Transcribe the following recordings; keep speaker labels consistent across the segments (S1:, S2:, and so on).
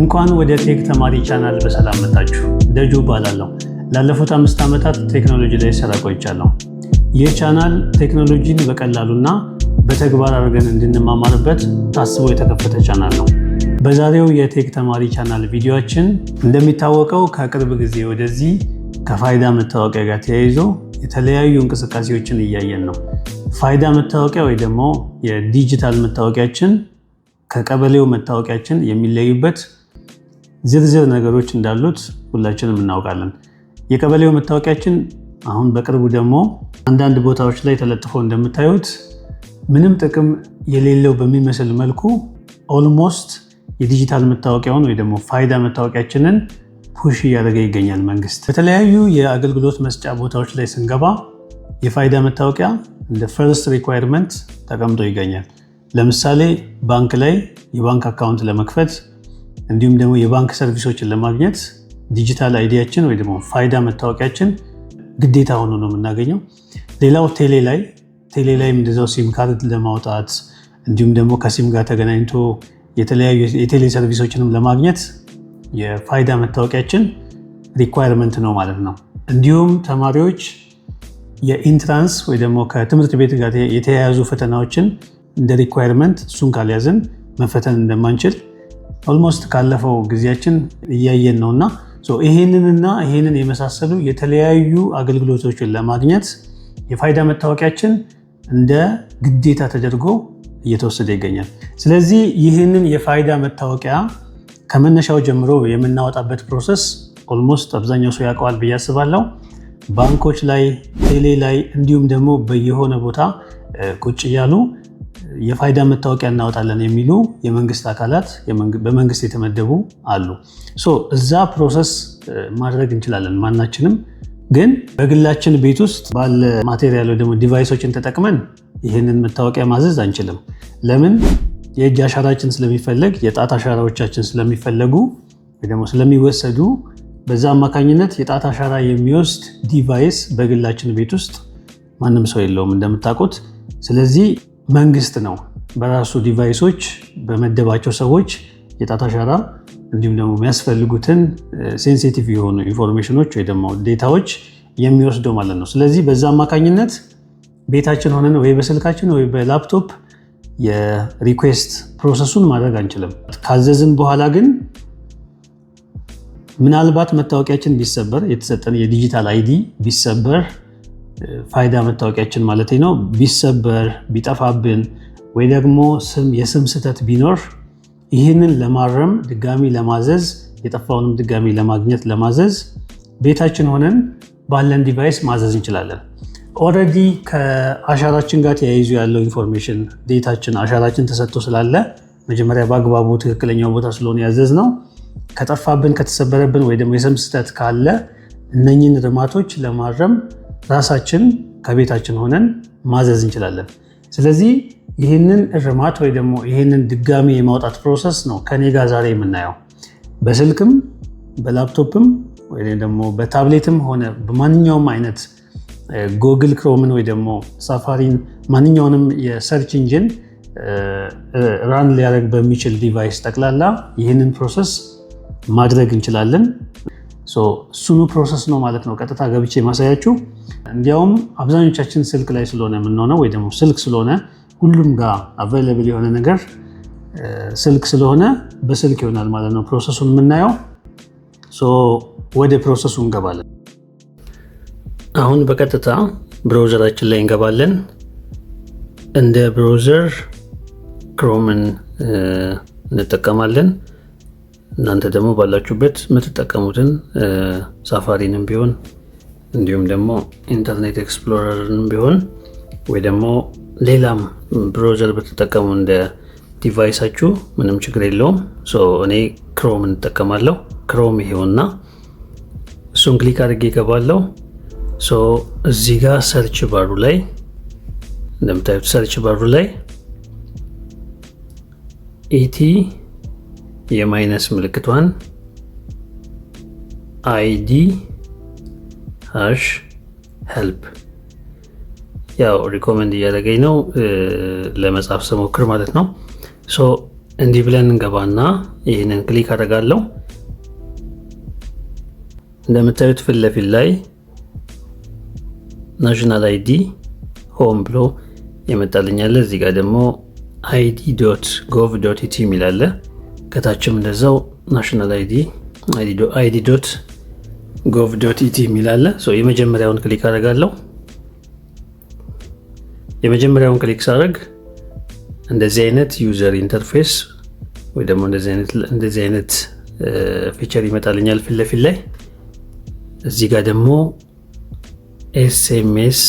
S1: እንኳን ወደ ቴክ ተማሪ ቻናል በሰላም መጣችሁ። ደጁ እባላለሁ። ላለፉት 5 ዓመታት ቴክኖሎጂ ላይ ስሰራ ቆይቻለሁ። ይህ ቻናል ቴክኖሎጂን በቀላሉና በተግባር አድርገን እንድንማማርበት ታስቦ የተከፈተ ቻናል ነው። በዛሬው የቴክ ተማሪ ቻናል ቪዲዮአችን እንደሚታወቀው ከቅርብ ጊዜ ወደዚህ ከፋይዳ መታወቂያ ጋር ተያይዞ የተለያዩ እንቅስቃሴዎችን እያየን ነው። ፋይዳ መታወቂያ ወይ ደግሞ የዲጂታል መታወቂያችን ከቀበሌው መታወቂያችን የሚለዩበት ዝርዝር ነገሮች እንዳሉት ሁላችንም እናውቃለን። የቀበሌው መታወቂያችን አሁን በቅርቡ ደግሞ አንዳንድ ቦታዎች ላይ ተለጥፎ እንደምታዩት ምንም ጥቅም የሌለው በሚመስል መልኩ almost የዲጂታል መታወቂያውን ወይ ደግሞ ፋይዳ መታወቂያችንን push እያደረገ ይገኛል መንግስት። በተለያዩ የአገልግሎት መስጫ ቦታዎች ላይ ስንገባ የፋይዳ መታወቂያ እንደ first requirement ተቀምጦ ይገኛል። ለምሳሌ ባንክ ላይ የባንክ account ለመክፈት እንዲሁም ደግሞ የባንክ service ኦችን ለማግኘት digital ID ያችን ወይ ደግሞ ፋይዳ መታወቂያችን ግዴታ ሆኖ ነው የምናገኘው። ሌላው ቴሌ ላይም እንደዛው ሲም ካርድ ለማውጣት እንዲሁም ደግሞ ከሲም ጋር ተገናኝቶ የተለያዩ የቴሌ service ኦችንም ለማግኘት የፋይዳ መታወቂያችን requirement ነው ማለት ነው። እንዲሁም ተማሪዎች የ entrance ወይ ደግሞ ከትምህርት ቤት ጋር የተያያዙ ፈተናዎችን እንደ requirement እሱን ካልያዝን መፈተን እንደማንችል almost ካለፈው ጊዜያችን እያየን ነው። እና ይሄንንና ይሄንን የመሳሰሉ የተለያዩ አገልግሎቶችን ለማግኘት የፋይዳ መታወቂያችን እንደ ግዴታ ተደርጎ እየተወሰደ ይገኛል። ስለዚህ ይህንን የፋይዳ መታወቂያ ከመነሻው ጀምሮ የምናወጣበት process almost አብዛኛው ሰው ያውቀዋል ብዬ አስባለሁ። ባንኮች ላይ፣ ቴሌ ላይ እንዲሁም ደግሞ በየሆነ ቦታ ቁጭ እያሉ የፋይዳ መታወቂያ እናወጣለን የሚሉ የመንግስት አካላት፣ በመንግስት የተመደቡ አሉ። So እዛ process ማድረግ እንችላለን ማናችንም። ግን በግላችን ቤት ውስጥ ባለ material ወይ ደግሞ device ኦችን ተጠቅመን ይህንን መታወቂያ ማዘዝ አንችልም። ለምን? የእጅ አሻራችን ስለሚፈለግ፣ የጣት አሻራዎቻችን ስለሚፈለጉ ወይ ደግሞ ስለሚወሰዱ፣ በዛ አማካኝነት የጣት አሻራ የሚወስድ device በግላችን ቤት ውስጥ ማንም ሰው የለውም እንደምታውቁት። ስለዚህ መንግስት ነው በራሱ device ኦች በመደባቸው ሰዎች የጣት አሻራ እንዲሁም ደግሞ የሚያስፈልጉትን sensitive የሆኑ information ኦች ወይ ደግሞ data ዎች የሚወስደው ማለት ነው። ስለዚህ በዛ አማካኝነት ቤታችን ሆነን ወይ በስልካችን ወይ በ laptop የ request process ኡን ማድረግ አንችልም። ካዘዝን በኋላ ግን ምናልባት መታወቂያችን ቢሰበር፣ የተሰጠን የ digital ID ቢሰበር፣ ፋይዳ መታወቂያችን ማለት ነው፣ ቢሰበር፣ ቢጠፋብን ወይ ደግሞ የስም ስህተት ቢኖር ይህንን ለማረም ድጋሚ ለማዘዝ፣ የጠፋውንም ድጋሚ ለማግኘት ለማዘዝ ቤታችን ሆነን ባለን device ማዘዝ እንችላለን። Already ከአሻራችን ጋር ተያይዞ ያለው information data ችን አሻራችን ተሰጥቶ ስላለ መጀመሪያ በአግባቡ ትክክለኛው ቦታ ስለሆነ ያዘዝነው፣ ከጠፋብን፣ ከተሰበረብን ወይ ደግሞ የስም ስህተት ካለ እነኝን እርማቶች ለማረም ራሳችን ከቤታችን ሆነን ማዘዝ እንችላለን። ስለዚህ ይህንን እርማት ወይ ደግሞ ይህንን ድጋሚ የማውጣት process ነው ከኔ ጋር ዛሬ የምናየው። በስልክም በላፕቶፕም ወይ ደግሞ በታብሌትም ሆነ በማንኛውም አይነት Google Chrome ን ወይ ደግሞ Safari ን ማንኛውንም የ search engine run ሊያደርግ በሚችል device ጠቅላላ ይህንን process ማድረግ እንችላለን። እሱኑ process ነው ማለት ነው ቀጥታ ገብቼ የማሳያችሁ። እንዲያውም አብዛኞቻችን ስልክ ላይ ስለሆነ የምንሆነው ወይ ደግሞ ስልክ ስለሆነ ሁሉም ጋር available የሆነ ነገር ስልክ ስለሆነ በስልክ ይሆናል ማለት ነው process ኡን የምናየው። ወደ process ኡ እንገባለን። አሁን በቀጥታ browser ኣችን ላይ እንገባለን። እንደ browser Chrome ን እንጠቀማለን። እናንተ ደግሞ ባላችሁበት የምትጠቀሙትን Safari ንም ቢሆን እንዲሁም ደግሞ Internet Explorer ንም ቢሆን ወይ ደግሞ ሌላም browser ብትጠቀሙ እንደ device ኣችሁ ምንም ችግር የለውም። እኔ Chrome እንጠቀማለሁ። Chrome ይሄውና እሱን click አድርጌ እገባለሁ። እዚህ ጋር search bar ኡ ላይ እንደምታዩት search bar ኡ ላይ ET የ minus ምልክቷን ID#help፣ ያው recommend እያደረገኝ ነው ለመጻፍ ስሞክር ማለት ነው። So እንዲህ ብለን እንገባና ይህንን click አደርጋለሁ። እንደምታዩት ፊት ለፊት ላይ national ID home ብሎ የመጣልኝ አለ። እዚህ ጋር ደግሞ id.gov.et የሚል አለ። ከታችም እንደዛው national ID id.gov.et የሚል አለ። የመጀመሪያውን click አደርጋለሁ። የመጀመሪያውን click ሳደርግ እንደዚህ አይነት user interface ወይ ደግሞ እንደዚህ አይነት feature ይመጣልኛል ፊት ለፊት ላይ። እዚህ ጋር ደግሞ SMS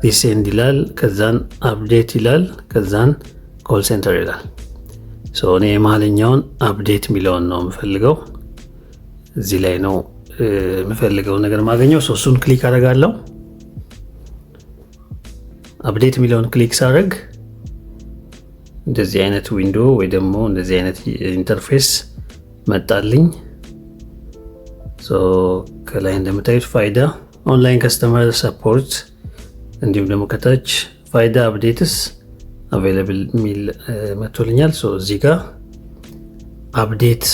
S1: resend ይላል፣ ከዛን update ይላል፣ ከዛን call center ይላል። እኔ የመሀለኛውን update የሚለውን ነው የምፈልገው። እዚህ ላይ ነው የምፈልገው ነገር ማገኘው። እሱን click አደርጋለሁ። Update የሚለውን click ሳደርግ እንደዚህ አይነት window ወይ ደግሞ እንደዚህ አይነት interface መጣልኝ። ከላይ እንደምታዩት ፋይዳ online customer support እንዲሁም ደግሞ ከታች ፋይዳ updates available የሚል መጥቶልኛል። እዚህ ጋር update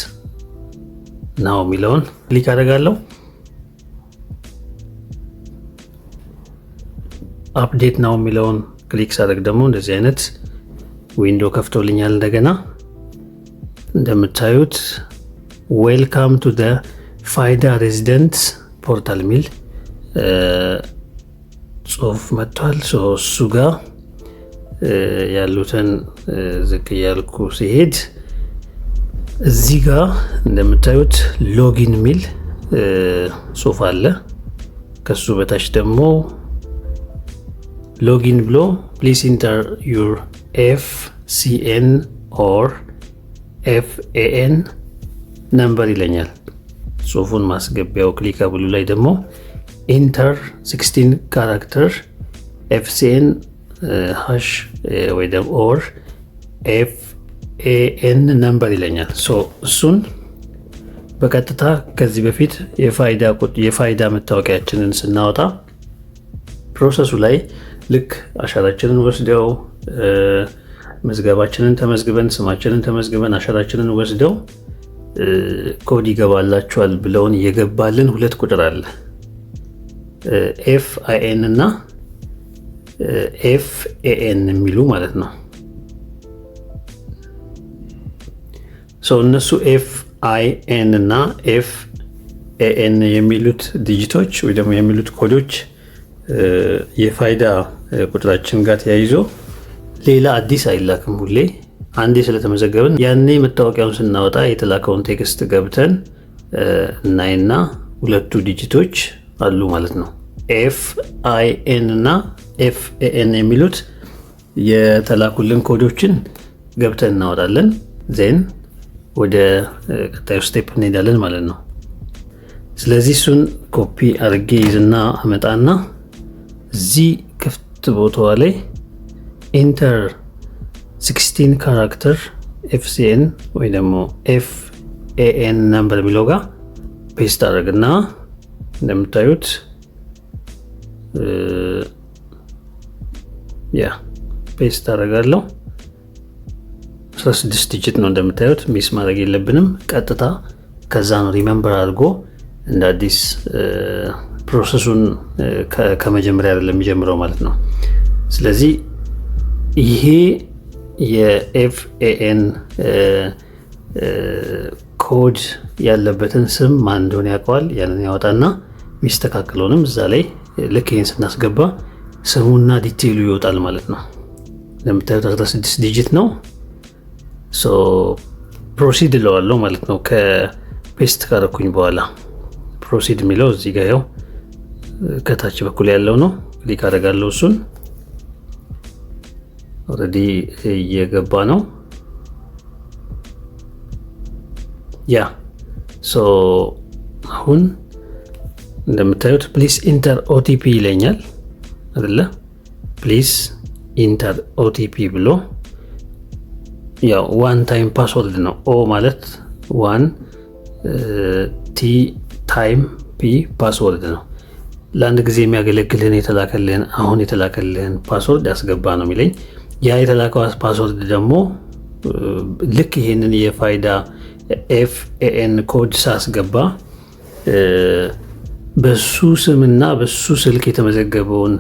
S1: now የሚለውን click አደርጋለሁ። Update now የሚለውን click ሳደርግ ደግሞ እንደዚህ አይነት window ከፍቶልኛል። እንደገና እንደምታዩት "Welcome to ፋይዳ resident portal" የሚል ጽሁፍ መጥቷል። እሱ ጋር ያሉትን ዝቅ እያልኩ ሲሄድ እዚህ ጋር እንደምታዩት login የሚል ጽሁፍ አለ። ከሱ በታች ደግሞ login ብሎ "Please enter your FCN or FAN number" ይለኛል። ጽሁፉን ማስገቢያው clickable ኡ ላይ ደግሞ "Enter 16 character FCN hash ወይ ደግሞ or FAN number" ይለኛል። እሱን በቀጥታ ከዚህ በፊት የፋይዳ መታወቂያችንን ስናወጣ process ኡ ላይ ልክ አሻራችንን ወስደው፣ መዝገባችንን ተመዝግበን፣ ስማችንን ተመዝግበን፣ አሻራችንን ወስደው ኮድ ይገባላችኋል ብለውን የገባልን ሁለት ቁጥር አለ። FIN እና FAN የሚሉ ማለት ነው። እነሱ FIN እና FAN የሚሉት digit ኦች ወይ ደግሞ የሚሉት ኮዶች የፋይዳ ቁጥራችን ጋር ተያይዞ ሌላ አዲስ አይላክም። ሁሌ አንዴ ስለተመዘገብን ያኔ መታወቂያውን ስናወጣ የተላከውን text ገብተን እናይና ሁለቱ digit ኦች አሉ ማለት ነው። FIN እና FAN የሚሉት የተላኩልን ኮዶችን ገብተን እናወጣለን። Then ወደ ቀጣዩ step እንሄዳለን ማለት ነው። ስለዚህ እሱን ኮፒ አድርጌ ይዝና አመጣና እዚህ ክፍት ቦታዋ ላይ "Enter 16 character FCN ወይ ደግሞ FAN number" የሚለው ጋር paste አድርግና እንደምታዩት yeah, paste አደርጋለሁ። 16 digit ነው እንደምታዩት፣ miss ማድረግ የለብንም። ቀጥታ ከዛ ነው remember አድርጎ እንደ አዲስ process ኡን ከመጀመሪያ አይደለም የሚጀምረው ማለት ነው። ስለዚህ ይሄ የ FAN code ያለበትን ስም ማን እንደሆነ ያውቀዋል። ያንን ያወጣና የሚስተካከለውንም እዛ ላይ ልክ ይህን ስናስገባ ስሙና detail ኡ ይወጣል ማለት ነው። እንደምታዩት 16 digit ነው። Proceed እለዋለሁ ማለት ነው። ከ paste ካረኩኝ በኋላ proceed የሚለው እዚህ ጋ ያው ከታች በኩል ያለው ነው። Click አደርጋለሁ እሱን። Already እየገባ ነው። Yeah, so አሁን እንደምታዩት "Please enter OTP" ይለኛል አይደለ? "Please enter OTP" ብሎ ያው one time password ነው። O ማለት one፣ T time፣ P password ነው። ለአንድ ጊዜ የሚያገለግልህን የተላከልህን አሁን የተላከልህን password ያስገባ ነው የሚለኝ። ያ የተላከው password ደግሞ ልክ ይሄንን የፋይዳ FAN code ሳስገባ በሱ ስምና በሱ ስልክ የተመዘገበውን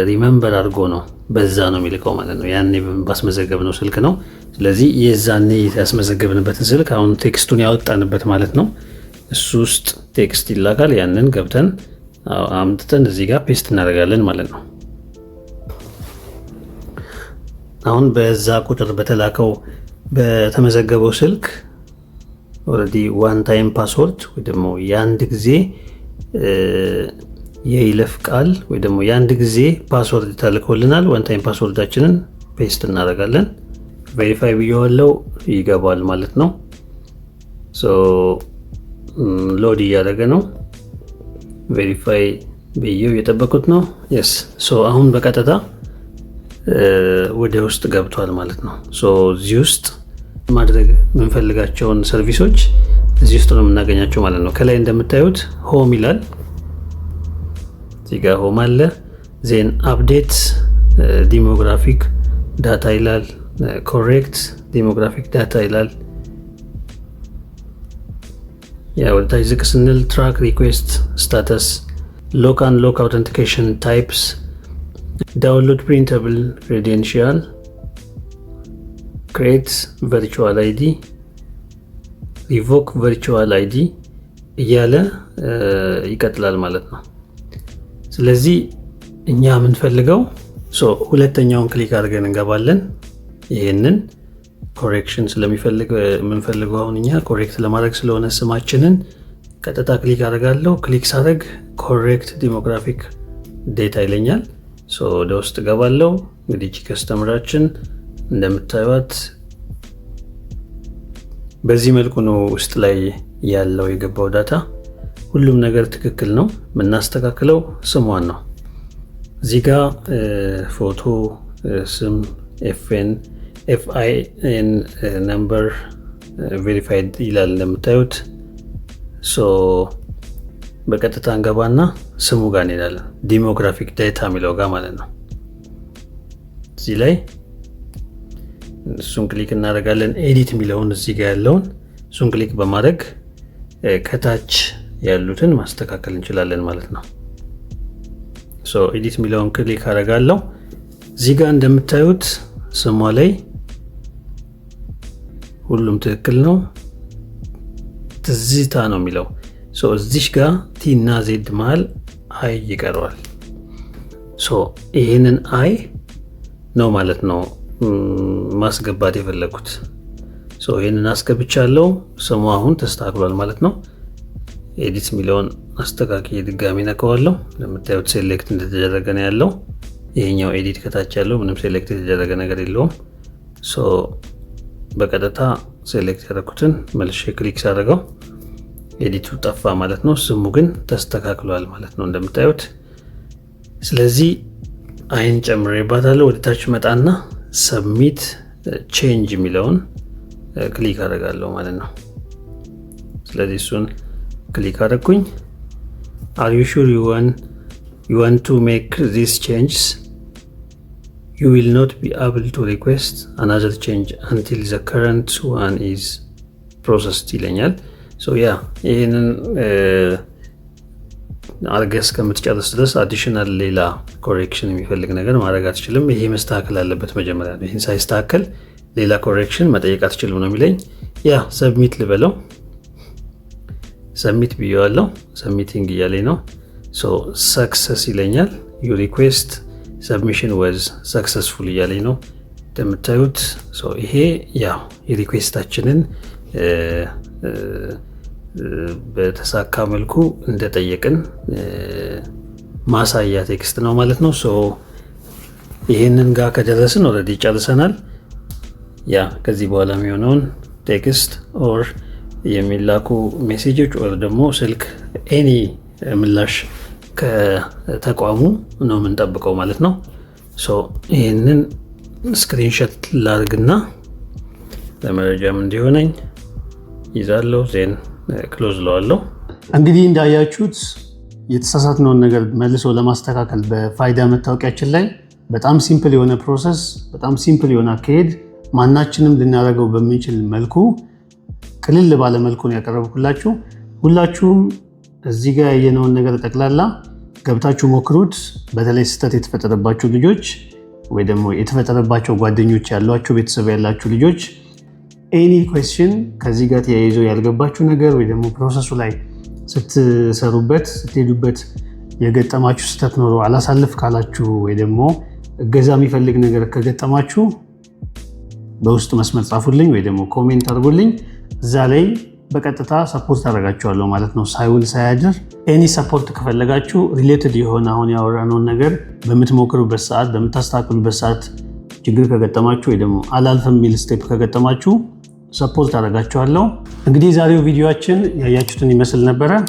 S1: remember አድርጎ ነው፣ በዛ ነው የሚልከው ማለት ነው። ያኔ ባስመዘገብነው ስልክ ነው። ስለዚህ የዛኔ ያስመዘገብንበትን ስልክ አሁን text ኡን ያወጣንበት ማለት ነው። እሱ ውስጥ text ይላካል። ያንን ገብተን አምጥተን እዚህ ጋር paste እናደርጋለን ማለት ነው። አሁን በዛ ቁጥር በተላከው በተመዘገበው ስልክ already one time password ወይ ደግሞ የአንድ ጊዜ የይለፍ ቃል ወይ ደግሞ የአንድ ጊዜ password ተልኮልናል። One time password ኣችንን paste እናደርጋለን። Verify ብየዋለው፣ ይገባል ማለት ነው። Load እያደረገ ነው። Verify ብዬው እየጠበቁት ነው። Yes, so አሁን በቀጥታ ወደ ውስጥ ገብቷል ማለት ነው። So እዚህ ውስጥ ማድረግ የምንፈልጋቸውን service ኦች እዚህ ውስጥ ነው የምናገኛቸው ማለት ነው። ከላይ እንደምታዩት home ይላል። እዚህ ጋር home አለ። Then update demographic data ይላል። Correct demographic data ይላል። ያ ወደታች ዝቅ ስንል track request status፣ lock unlock authentication types፣ download printable credential፣ create virtual ID፣ revoke virtual ID እያለ ይቀጥላል ማለት ነው። ስለዚህ እኛ የምንፈልገው ሁለተኛውን click አድርገን እንገባለን። ይህንን correction ስለሚፈልግ የምንፈልገው አሁን እኛ correct ለማድረግ ስለሆነ ስማችንን ቀጥታ click አደርጋለሁ። Click ሳደርግ correct demographic data ይለኛል። ወደ ውስጥ እገባለሁ። እንግዲህ customer ኣችን እንደምታዩት በዚህ መልኩ ነው ውስጥ ላይ ያለው የገባው data። ሁሉም ነገር ትክክል ነው። የምናስተካክለው ስሟን ነው። እዚህ ጋ ፎቶ፣ ስም፣ FN FIN number verified ይላል እንደምታዩት። በቀጥታ እንገባና ስሙ ጋር እንሄዳለን። Demographic data የሚለው ጋር ማለት ነው። እዚህ ላይ እሱን click እናደርጋለን። Edit የሚለውን እዚህ ጋር ያለውን እሱን click በማድረግ ከታች ያሉትን ማስተካከል እንችላለን ማለት ነው። Edit የሚለውን click አደርጋለሁ። እዚህ ጋር እንደምታዩት ስሟ ላይ ሁሉም ትክክል ነው። ትዝታ ነው የሚለው፣ እዚሽ ጋር T እና Z መሀል I ይቀረዋል። ይህንን I ነው ማለት ነው ማስገባት የፈለግኩት። ይህንን አስገብቻለሁ። ስሙ አሁን ተስተካክሏል ማለት ነው። Edit የሚለውን አስተካክዬ ድጋሚ ነከዋለሁ። እንደምታዩት select እንደተደረገ ነው ያለው። ይሄኛው edit ከታች ያለው ምንም select የተደረገ ነገር የለውም። በቀጥታ select ያደረኩትን መልሼ click ሳደርገው edit ኡ ጠፋ ማለት ነው። ስሙ ግን ተስተካክሏል ማለት ነው እንደምታዩት። ስለዚህ I ን ጨምሬባታለሁ። ወደ ታች መጣና submit change የሚለውን click አደርጋለሁ ማለት ነው። ስለዚህ እሱን click አደረግኩኝ። "Are you sure you want to make these changes? You will not be able to request another change until the current one is processed" ይለኛል። Yeah, ይህንን አርገህ እስከምትጨርስ ድረስ additional ሌላ correction የሚፈልግ ነገር ማድረግ አትችልም። ይሄ መስተካከል አለበት መጀመሪያ ነው። ይህን ሳይስተካከል ሌላ correction መጠየቅ አትችልም ነው የሚለኝ። Yeah, submit ልበለው። Submit ብየዋለሁ። Submitting እያለኝ ነው። Success ይለኛል። "Your request submission was successful" እያለኝ ነው እንደምታዩት። ይሄ ያው የ request ኣችንን በተሳካ መልኩ እንደጠየቅን ማሳያ text ነው ማለት ነው። ይህንን ጋር ከደረስን already ጨርሰናል። Yeah, ከዚህ በኋላ የሚሆነውን text or የሚላኩ message ኦች or ደግሞ ስልክ any ምላሽ ከተቋሙ ነው የምንጠብቀው ማለት ነው። ይህንን screenshot ላርግና ለመረጃም እንዲሆነኝ ይዛለሁ። Then close ለዋለሁ። እንግዲህ እንዳያችሁት የተሳሳትነውን ነገር መልሶ ለማስተካከል በፋይዳ መታወቂያችን ላይ በጣም simple የሆነ process፣ በጣም simple የሆነ አካሄድ ማናችንም ልናደርገው በምንችል መልኩ፣ ቅልል ባለ መልኩ ነው ያቀረብኩላችሁ። ሁላችሁም እዚህ ጋር ያየነውን ነገር ጠቅላላ ገብታችሁ ሞክሩት። በተለይ ስህተት የተፈጠረባችሁ ልጆች ወይ ደግሞ የተፈጠረባቸው ጓደኞች ያሏችሁ፣ ቤተሰብ ያላችሁ ልጆች፣ any question ከዚህ ጋር ተያይዞ ያልገባችሁ ነገር ወይ ደግሞ process ኡ ላይ ስትሰሩበት፣ ስትሄዱበት የገጠማችሁ ስህተት ኖሮ አላሳልፍ ካላችሁ ወይ ደግሞ እገዛ የሚፈልግ ነገር ከገጠማችሁ በውስጥ መስመር ጻፉልኝ ወይ ደግሞ comment አድርጉልኝ። እዛ ላይ በቀጥታ support አደርጋችኋለሁ ማለት ነው፣ ሳይውል ሳያድር። Any support ከፈለጋችሁ፣ related የሆነ አሁን ያወራነውን ነገር በምትሞክሩበት ሰዓት፣ በምታስተካክሉበት ሰዓት ችግር ከገጠማችሁ ወይ ደግሞ አላልፍም የሚል step ከገጠማችሁ support አደርጋችኋለሁ። እንግዲህ የዛሬው ቪዲዮአችን ያያችሁትን ይመስል ነበረ።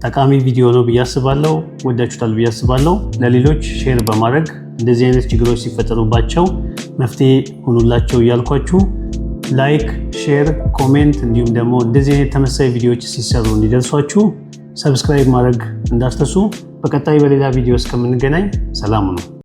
S1: ጠቃሚ ቪዲዮ ነው ብዬ አስባለሁ። ወዳችሁታል ብዬ አስባለሁ። ለሌሎች share በማድረግ እንደዚህ አይነት ችግሮች ሲፈጠሩባቸው መፍትሄ ሁኑላቸው እያልኳችሁ፣ like፣ share፣ comment እንዲሁም ደግሞ እንደዚህ አይነት ተመሳሳይ ቪዲዮዎች ሲሰሩ እንዲደርሷችሁ subscribe ማድረግ እንዳትረሱ። በቀጣይ በሌላ ቪዲዮ እስከምንገናኝ ሰላም ሁኑ።